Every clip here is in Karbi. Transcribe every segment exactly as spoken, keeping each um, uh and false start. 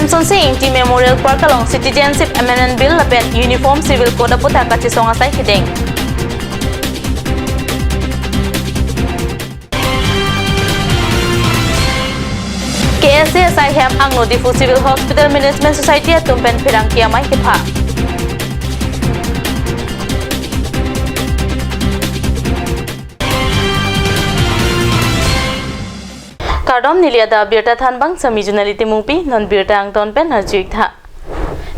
Semsonsing Ingti Memorial Park along Citizenship Amendment Bill lapen Uniform Civil Code aputhak kachesong asai kedeng. K S A S I hem angno Diphu Civil Hospital Management Society atum pen pherangke amei kepha. Kardom, neli adap birta thanbang Sami Junali Timungpi, non birta angton pen arju-ik tha.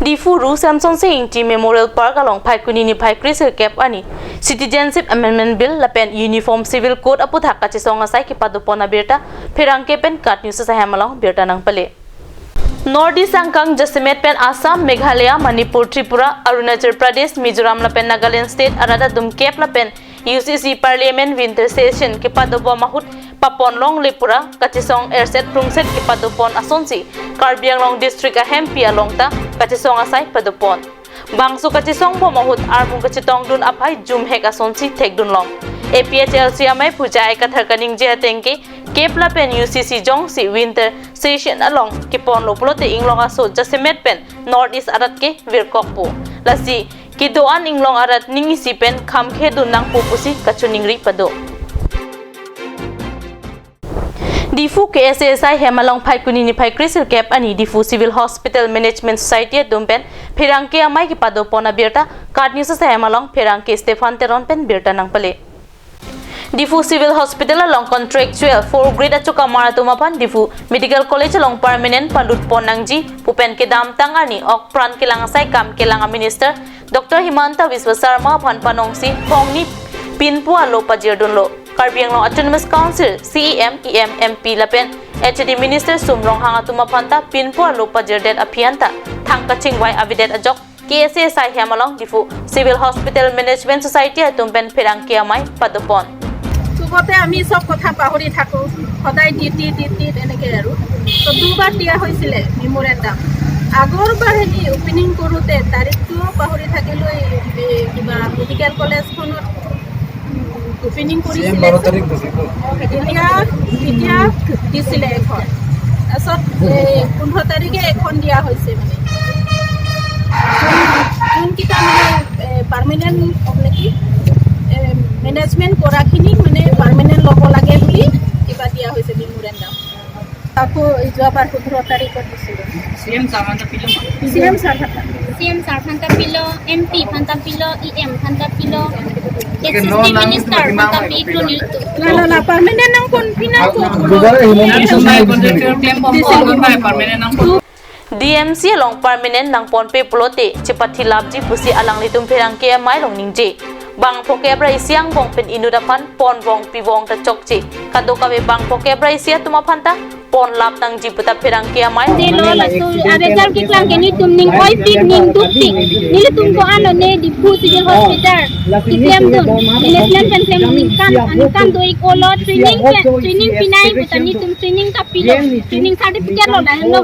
Diphu Ru Semsonsing Ingti Memorial Park along Phaikuni niphai kresirkep arni Citizenship Amendment Bill lapen Uniform Civil Code aputhak kachesong asai kepadopon abirta pherangke pen KAT News asai hem along birta nangpale. North East angkang jasemet pen Assam, Meghalaya, Manipur, Tripura, Arunachal Pradesh, Mizoram lapen Nagaland State arat adum kep lapen U C C Parliament Winter Session kepadobom ahut papon longle pura kachesong erset prungset kepadopon asonsi Karbi Anglong District ahempi along ta kachesong asai padopon. Bangso kachesongbom ahut armung kachetongdun aphai jumhek asonsi thekdunlong. A P H L C amei Puja Aikathar kaningje ateng ke kep lapen U C C jongsi Winter Session along keponlo pulote inglong aso jasemet pen North East arat ke virkokpo. Lasi kedo-an inglong arat ning isi pen khamkhedun nangpo pusi kachiningri pado. Diphu K S A S I hem along Phaikuni niphai kresirkep arni Diphu Civil Hospital Management Society atum pen pherangke amei kepadopon abirta KAT News asai hem along pherangke Stephen Teron pen birta nangpale. Diphu Civil Hospital along contractual four grade achokamar atum aphan Diphu Medical College along permanent palutpon nangji pu pen kedamtang arni ok pran kelang asai kam kelang a Minister Doctor Himanta Biswa Sarma aphan panongsi phongni pinpo alo pajirdunlo. Karbi Anglong Autonomous Council C E M, E M, M P lapen H A D Minister Sum Ronghang atum aphan ta pinpo alo pajirdet aphi anta thang kachingvai avedet ajok K S A S I hem along Diphu Civil Hospital Management Society atum pen pherangke amei padopon. চবতে আমি চব কথা পাহৰি থাকো, সদায় DT DT এনেকে আৰু। তো দুবাৰ দিয়া হৈছিলে মেমৰেণ্ডাম। আগৰবাৰ হেৰি অপেনিং কৰোঁতে তাৰিখটো পাহৰি থাকিলো, এই, এই কিবা মেডিকেল কলেজখনত অপেনিং কৰিছিলে। বাৰ তাৰিখ দিছিল। তেতিয়া, তেতিয়া দিছিলে এখন। তাৰপিছত এই পোন্ধৰ তাৰিখে এখন দিয়া হৈছে মানে। যোনকেইটা মানে, এ, পাৰ্মানেণ্ট নেকি, এ, মেনেজমেণ্ট কৰাখিনিক মানে পাৰ্মানেণ্ট ল'ব লাগে বুলি কিবা দিয়া হৈছে মেমৰেণ্ডাম। আকৌ এই যোৱাবাৰ পোন্ধৰ তাৰিখত দিছিলোঁ। চি এম ছাৰ হাতত। চি এম ছাৰ হাতত। চি এম ছাৰ হাতত পিলো, এম পি হাতত পিলো, ই এম হাতত পিলো, এচিষ্টেণ্ট মিনিষ্টাৰ হাতত পিলো নিলতো। না, না, না, পাৰ্মানেণ্ট নাম কোন পিনা কোন? দুবাৰে হিমন্ত বিশ্ব শৰ্মাই দিছিলে। D M C along permanent nangponpe pulote chepathilapji pusi alanglitum pherangke amei along ningje. Bang phokep ra isi angbong pen inut aphan ponvong pivong ta chokche. Kadokave bang phokep ra isi atum aphan ta ponlap nangji pu ta pherangke amei. Delo laso abejar keklang ke netum ning oipik ning dukpik. Nelitum ko-an lone Diphu Civil Hospital keklemdun. Management pen klem ningkan, aningkan do-ik olo training ke, training pinai pu ta netum training ta pilo, training certificate lo lahenlo.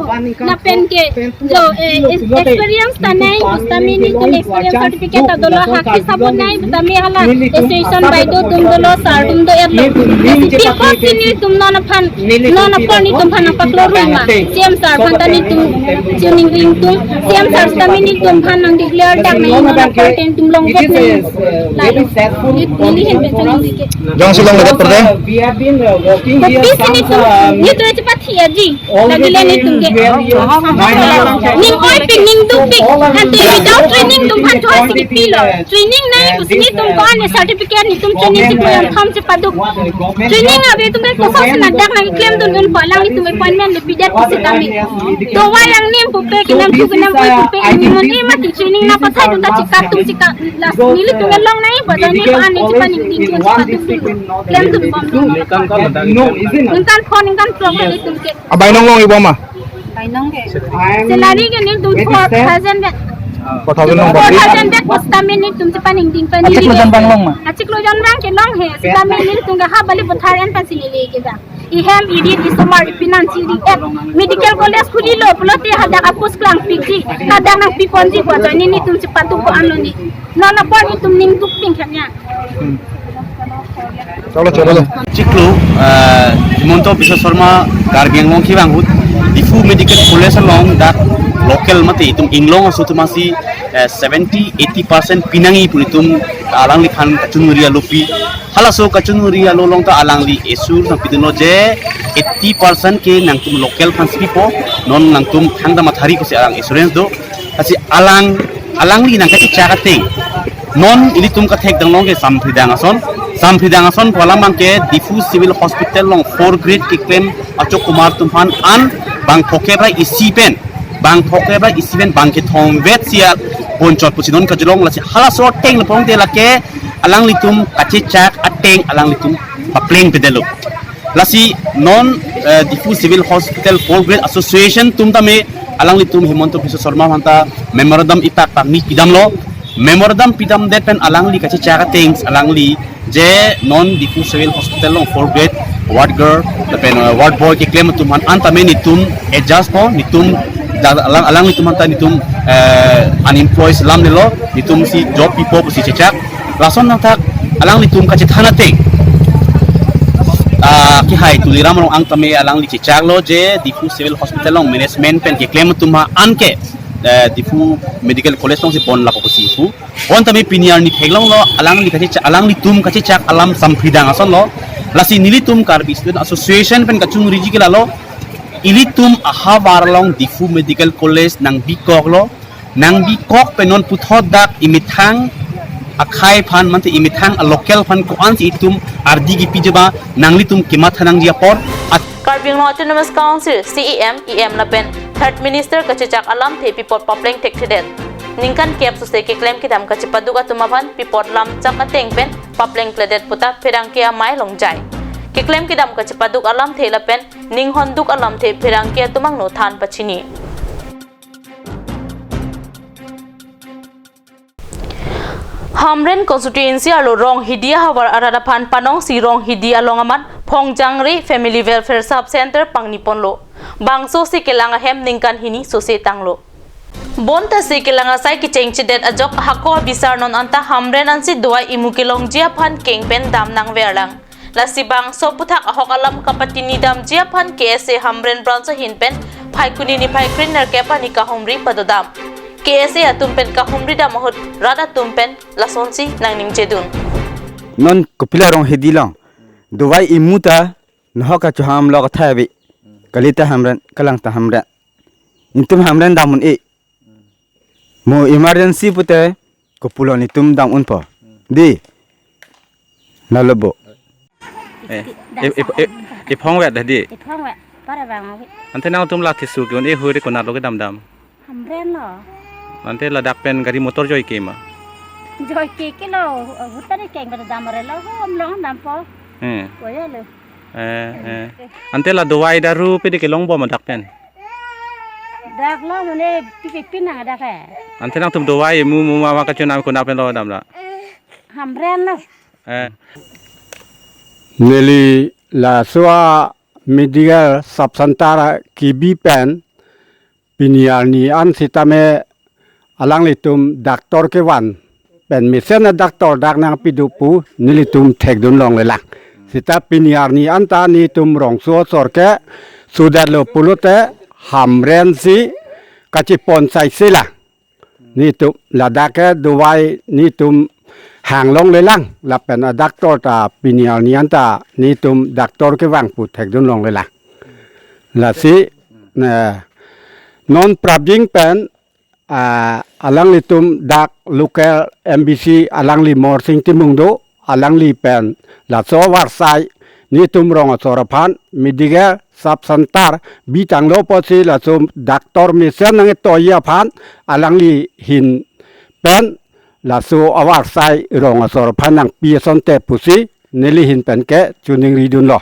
Lapen ke jo, eh, ex-, experience ta nai, pu setame netum experience certificate ta dolo, haki sabon nai, pu setame hala association baideo atum dolo, sir atum do-etlo. Lasi pirko si netum non aphan, non apor netum aphan nangpakloroi ma. C M sir aphan ta netum chiningri ingtung. C M sir setame netum aphan nang declare dak nai, non apor netum longvek nai. Lalo. Neli, neli hen pen chiningri ke. Jongsi longledet perde. Kopi si netum, netum chepathi aji. Lagi le netum ke. Ning oipik, ning dukpik. Ante without training atum aphan chohasi kepilo. Training nai pusi netum ko-an certificate netum training si koyam tham chepaduk. Training ave atum ke koson si na dak nangklemdun un ko alanglitum appointment le pidet pusi tame. To wa yang nem pupe, kenam tu kenam oi pupe, ning non e mati training nangpathai atum ta chika tum chika. Lasi nelitum along nai, bajar ni ko-an ni chepaningdingdun chepadukdun. Klemdun bom. Ningkan ko, ningkan pro ke netum ke. Abainong long-ik bom ma? Bainong ke. Salary ke netum four thousand ke. Four thousand long. Four thousand ke pu setame netum chepaningding pen. Achiklo jon abang long ma? Achiklo jon abang ke long he. Setame netum ke ha bali bothar an pensi neli ke bang. Ihem irit isomar ipinan si ri et. Medical college khulilo pulote hadak apus klangpikji. Hadak nangpiponji pu ajoine netum chepaduk ko-an lo ni. Non apor netum ning dukpik kanya. Hmm. Chalo, chalo. Chiklo, eh, Himanta Biswa Sarma Karbi Anglong kevang ahut, Diphu Medical College along dak local mate itum inglong aso atum asi, eh, seventy, eighty percent pinangji pu itum alangliphan kachiningri alopi. Halaso kachiningri alo along ta alangli assurance nangpidunlo je eighty percent ke nangtum local aphansi pipo, non nangtum thangta mathari pusi alang assurance do. Lasi alang, alangli nangkachechak ateng, non ilitum kathekdam along ke Samphridang ason. Samphridang ason pu alam abang ke Diphu Civil Hospital along four grade keklem Achok Kumar atum aphan an bang phongkep ra isi pen, bang phongkep ra isi pen bang kethom vet sial ponchot pusi non kachelong. Lasi halaso ateng le pongte lake alanglitum kachechak ateng alanglitum papleng pedelo. Lasi non, eh, Diphu Civil Hospital Four Grade Association atum tame alanglitum Himanta Biswa Sarma aphanta memorandum itak pakni pidamlo. Memorandum pidamdet pen alangli kachechak ateng alangli je non Diphu Civil Hospital along four grade ward girl lapen, eh, ward boy keklem atum aphan an tame netum adjust po, netum da-, alang, alanglitum aphanta netum, eh, unemployed selam nelo, netumsi job pipo pusi chechak. Lason nangthak alanglitum kachethan ateng, ah, kehai Tuliram Ronghang tame alangli chechaklo je Diphu Civil Hospital along management pen keklem atum aphan ke, eh, Diphu Medical College alongsi pon lapo pusi pu. Bon tame pini arni theklonglo alangli kachecha-, alanglitum kachechak alam Samphridang asonlo. Lasi nelitum Karbi Student Association pen kachingriji ke lalo, ilitum ahavar along Diphu Medical College nangbikoklo. Nangbikok pen non puthot dak imethang akhei aphan mate imethang a local aphan ko-ansi itum ardi kipi je ba nanglitum kematha nangji apor. At- Karbi Anglong Autonomous Council, C E M, E M lapen Third Minister kachechak alamthe pi apot papleng thekthedet. Ningkan kep sose keklem kedam kachepaduk atum aphan pi apot lamchak ateng pen papleng pledet puta pherangke amei longjai. Keklem kedam kachepaduk alamthe lapen ninghonduk alamthe pherangke atum angno than pachini. Hamren constituency arlo Ronghidi ahavar arat aphan panongsi Ronghidi along amat Phongjangre Family Welfare Sub Center pangniponlo. Bangso si kelang ahem ningkan hini sose tanglo. Bonta si kelang asai kechengchedet ajok hako abisar non anta Hamren ansi dawai imu kelongji aphan keng pen dam nangverlang. Lasi bangso aputhak ahok alam kapatini damji aphan K S A Hamren Branch ahin pen Phaikuni niphai kre-nerkep arni kahumri padodam. K S A atum pen kahumri dam ahut rat atum pen lasonsi nangningjedun. Non kopilo Ronghidi along dawai imu ta nahok kachoham lo kathai abi. Kalita Hamren, kalang ta Hamren. Itum Hamren dam un-e. Mo emergency pute kopulo netum dam unpo. Di. Lalo bo. Eh, e, e, e, ephong vet dah di. Ephong vet. Para bang vet. Ante nangtum la keso ke-un-e hui ri konatlo kedam dam. Hamren lo. Ante ladak pen gari motor joike ma. Joike ke lo, hutan keng pada dam re lo, hom long dampo. Hmm. Koya lo. Eh, eh. Ante la dawai daru pede kelong bom dak pen. Dak lo mane pipi pinang dak he. Ante nangtum dawai mu mu mama kachunam kunam pen lo dam la. Hamren lo. Eh. Neli laso a medical sub center kebi pen pini arni an sitame alanglitum doctor kevan pen mesen a doctor dak nangpido pu nelitum thekdun longlelang. Sita pini arni anta netum rongso asor ke sudetlo pulote Hamren si kachepon saisela. Netum ladak ke dawai netum hang longlelang lapen a doctor ta pini arni anta netum doctor kevang pu thekdun longlelang. Lasi, eh, non prapjin pen ah, alanglitum dak local M B C alangli Morsing Timung do, alangli pen laso avarsai netum rong asor aphan medical sub center bitanglo pusi laso doctor mesen nangtoiji aphan alangli ahin pen laso avarsai rong asor aphan nangpi asonte pusi neli ahin pen ke chiningridunlo.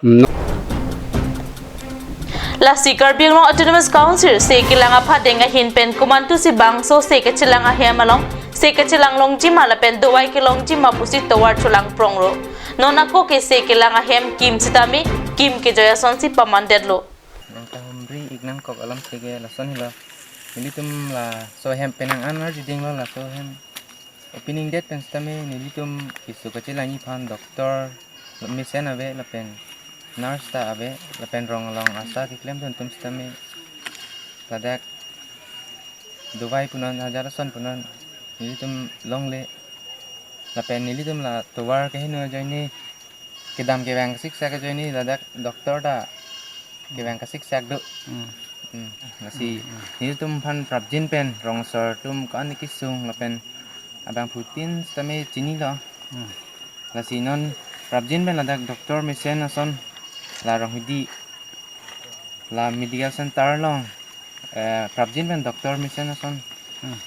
Hmm. Lasi Karbi Anglong Autonomous Council se kelang aphan deng ahin pen komantusi bangso se kachelang ahem along se kachelang longji ma lapen dawai kelongji ma pusi tovar cholang pronglo. Non ako ke se kelang ahem kim sitame kim kejoi asonsi pamandetlo. Nang tahumri ik nangkok alamthe ke lason helo. Ilitum laso ahem pen nang an arjudinglo laso ahem. Opening date pen sitame nelitum keso kachelang aphan doctor mesen ave lapen nurse ta ave lapen rong along ASHA keklemdun atum sitame ladak dovai punon, hajar ason punon nelitum longle lapen nelitum la tovar keheno ajoine kedam kevang kasiksak ajoine ladak doctor ta kevang kasiksak do. Hmm. Hmm. Lasi nelitum aphan prapjin pen rong asor atum ko-an kesung lapen abangphutin sitame chinilo. Hmm. Lasi non prapjin pen ladak doctor mesen ason la Ronghidi la medical center along, eh, prapjin pen doctor mesen ason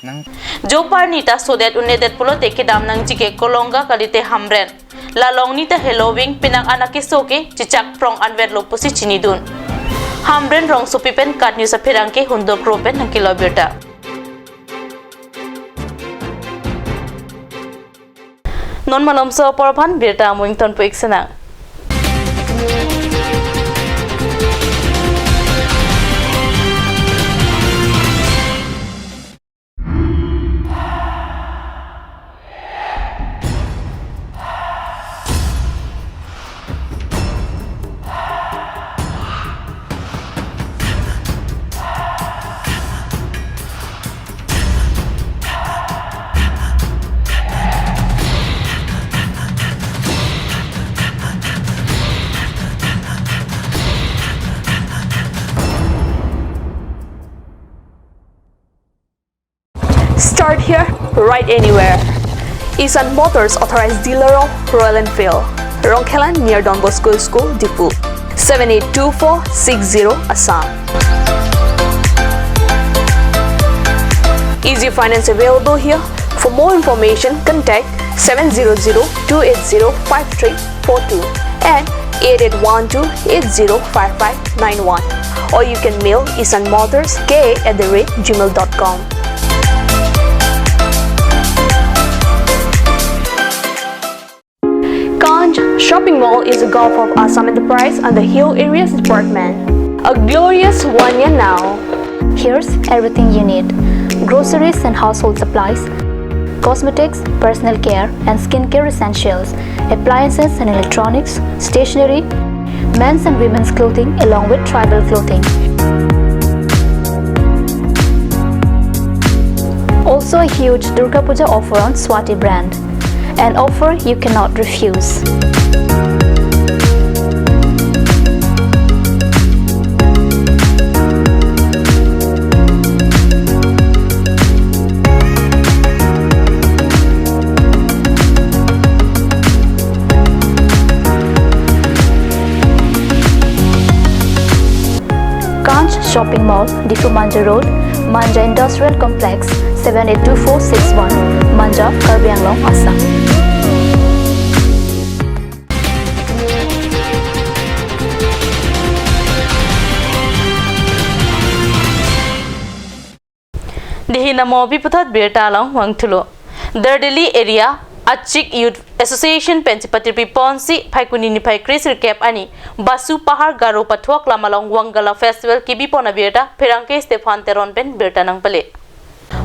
nang. Jo parni ta sodet un-edet pulote kedam nangji ke Kolonga kalite Hamren. La longni ta heloving penang an akeso ke chechak prong anvetlo pusi chinidun. Hamren rongsopi pen KAT News apherangke Hundok Kro pen nangkelo birta. Non malomso apor aphan birta amoing tonpo-ik sinang. Start here, ride anywhere. Isan Motors, authorized dealer of Royal Enfield, Rongkhelan near Don Bosco School, Diphu, seven eight two four six zero, Assam. Easy finance available here. For more information, contact seven zero zero two eight zero five three four two and eight eight one two eight zero five five nine one. Or you can mail Isan Motors K A at the rate gmail dot com. Kanj Shopping Mall is a Gulf of Assam enterprise under Hill Areas Department. A glorious one year now. Here's everything you need: groceries and household supplies, cosmetics, personal care and skincare essentials, appliances and electronics, stationery, men's and women's clothing along with tribal clothing. Also a huge Durga Puja offer on Swati brand. An offer you cannot refuse. Kanj Shopping Mall, Diphu Manja Road, Manja Industrial Complex, seven eight two four six one, Manja, Karbi Anglong, Assam. Dihina mo bi puthot birta along vangthulo. Dardili area Achik Youth Association pen chipatirpi ponsi Phaikuni niphai kresirkep arni Basu Pahar Garo Pathu Aklam along Wangala Festival kebipon abirta pherangke Stephan Teron pen birta nangpale.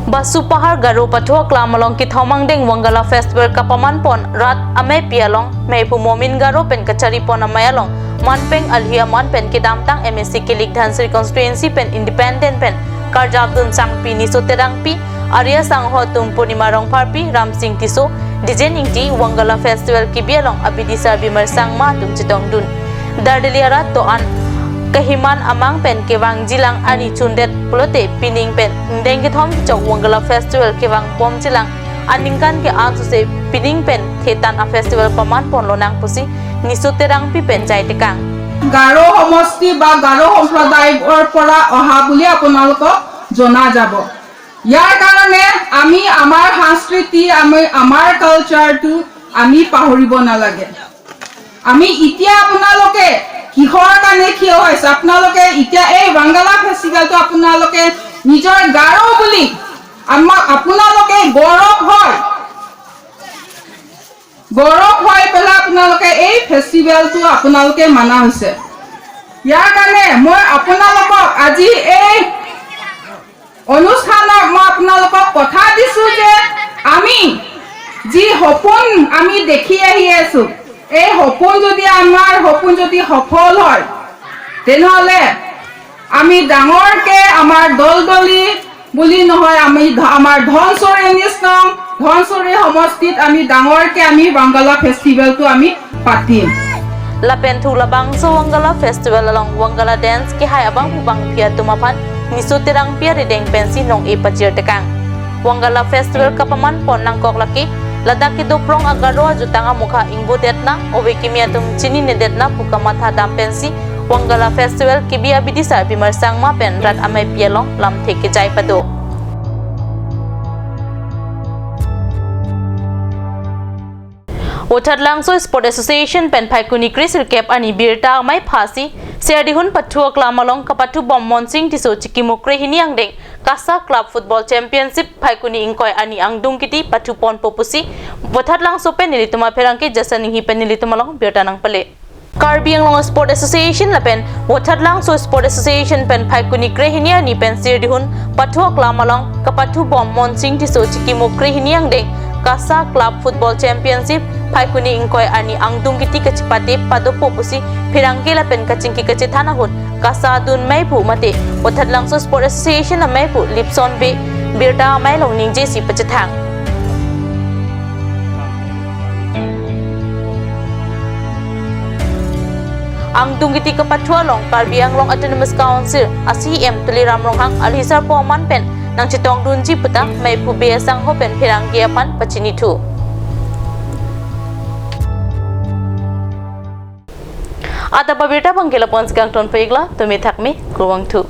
Basu Pahar Garo Pathu Aklam along kethom angdeng Wangala Festival kapamanpon rat ameipi along meiphu Momin Garo pen kacharipon amei along manpeng alhi aman pen kedamtang M A C kilik Dhansiri constituency pen independent pen karjapdun sangpi Niso Terangpi, area sangho atum Purnima Rongpharpi, Ramsing Tisso, Dijen Ingti, Wangala Festival kebi along abidi sarbi mersang ma atum chetongdun. Dardili arat do-an kahiman amang pen kevangjilang arni chundet pulote pining pen ingdeng kethom kechok Wangala Festival kevangbomjilang aningkan ke-at sose pining pen thetan a festival pamanpon lonang pusi Niso Terangpi pen jai tekang. Garo সমষ্টি বা গাৰো সম্প্ৰদায়ৰ পৰা অহা বুলি আপোনালোকক জনা যাব। ইয়াৰ কাৰণে আমি আমাৰ সংস্কৃতি, আমি আমাৰ কালচাৰটো আমি পাহৰিব নালাগে। আমি এতিয়া আপোনালোকে কিহৰ কাৰণে থিয় হৈছে? আপোনালোকে এতিয়া এই ৱাংগালা ফেষ্টিভেলটো আপোনালোকে নিজৰ গাৰো বুলি আমাক, আপোনালোকে গৌৰৱ হয়, গৌৰৱ হৈ পেলাই আপোনালোকে এই ফেষ্টিভেলটো আপোনালোকে মানা হৈছে। ইয়াৰ কাৰণে মই আপোনালোকক আজি এই অনুষ্ঠানত মই আপোনালোকক কথা দিছো যে আমি যি সপোন আমি দেখি আহি আছো, এই সপোন যদি, আমাৰ সপোন যদি সফল হয়, তেনেহ'লে আমি ডাঙৰকে আমাৰ দলদলি বুলি নহয়, আমি ধ-, আমাৰ ধনশিৰি উনিশ নং, ধনশিৰি সমষ্টিত আমি ডাঙৰকে আমি ৱাংগালা ফেষ্টিভেলটো আমি পাতিম। Lapen thu labangso Wangala Festival along Wangala dance kehai abang bupang pia tum aphan Niso Terangpi arideng pensi nong-e pachir tekang. Wangala Festival kapaman pon nangkok lake ladak kedo prong a-Garo ajutang amokha ingbodetna, ove kimi atum chininedetna pu kamatha dam pensi Wangala Festival kebi abidi sarpi Marsangma pen rat ameipi along lamthe kejai pado. Vothatlangso Sport Association pen Phaikuni kresirkep arni birta amei phasi Sirdihun pathu aklam along kapathu bom Monsing Tisso chikimo krehini angdeng KASA Club Football Championship Phaikuni ingkoi arni angdung kiti pathu ponpo pusi Vothatlangso pen nelitum apherangke Jason Inghi pen nelitum along birta nangpale. Karbi Anglong Sport Association lapen Vothatlangso Sport Association pen Phaikuni krehini arni pen Sirdihun pathu aklam along kapathu bom Monsing Tisso chikimo krehini angdeng KASA Club Football Championship Phaikuni ingkoi arni angdung kiti kachepate padopo pusi pherangke lapen kachingki kachethan ahut KASA adun meiphu mate Vothatlangso Sport Association ameiphu Lipson Bey birta amei along ningjesi pachethang. Angdung kiti kapathu along Karbi Anglong Autonomous Council a-CEM Tuliram Ronghang alhi sarpo aman pen nangchetongdunji puta meiphu Bey asangho pen pherangke aphan pachinithu. Adap abirta abangke lapu-an si kangtonpo iklo, tumi thakmi, kurvangthu.